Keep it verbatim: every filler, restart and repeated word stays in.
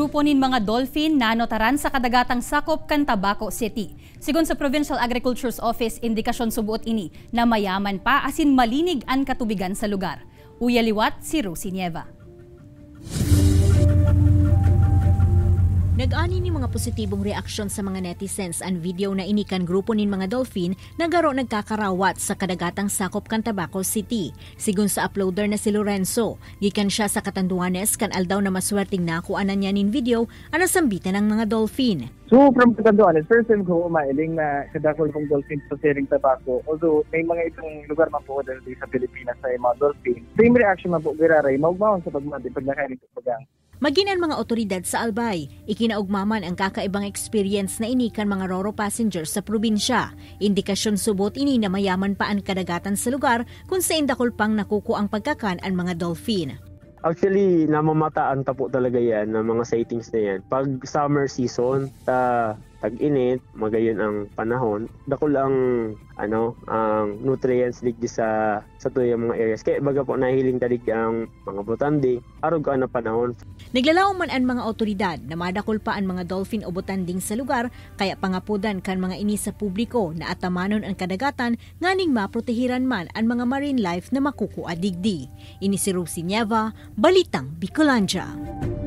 Grupo nin mga dolphin nanotaran sa kadagatang sakop kan Tabaco City. Sigon sa Provincial Agriculture's Office, indikasyon suboot ini na mayaman pa asin malinig an katubigan sa lugar. Uya liwat si Rosie Nieva. Nag-ani nin mga positibong reaksyon sa mga netizens an video na ini kan grupo nin mga dolphin na garo nagkakarawat sa kadagatang sakop kan Tabaco City. Sigon sa uploader na si Lorenzo, gikan siya sa Catanduanes kan aldaw na maswerteng nakua na niya nin video an nasambitan ng mga dolphin. So, from Catanduanes, first time ko umailing na kadakol pong dolphin sa Siring Tabaco. Although, may mga ibang lugar man po din sa Pilipinas na yung mga dolphin. Same reaction man po, giraray, maugmahon sa pagmati pag nakain ito bagang. Magin an mga otoridad sa Albay, ikinaugma man ang kakaibang experience na ini kan mga roro passengers sa probinsya. Indikasyon subot ini na mayaman pa an kadagatan sa lugar kung sain dakul pang nakukuang pagkakan an mga dolphin. Actually, namamataan ta po talaga yan ng mga sightings na yan. Pag summer season, ta tag-init, magayon ang panahon, dakul ang ano, ang nutrients digdi sa sa tuyang mga areas. Kaya baga po nahiling ta digdi ang mga butanding, arog ka na panahon. Naglalaom man an mga otoridad na madakul pa an mga dolphin o butanding sa lugar, kaya pangapodan kan mga ini sa publiko na atamanon an kadagatan nganing maprotehiran man an mga marine life na makukua digdi. Ini si Rosie Nieva, Balitang Bicolandia.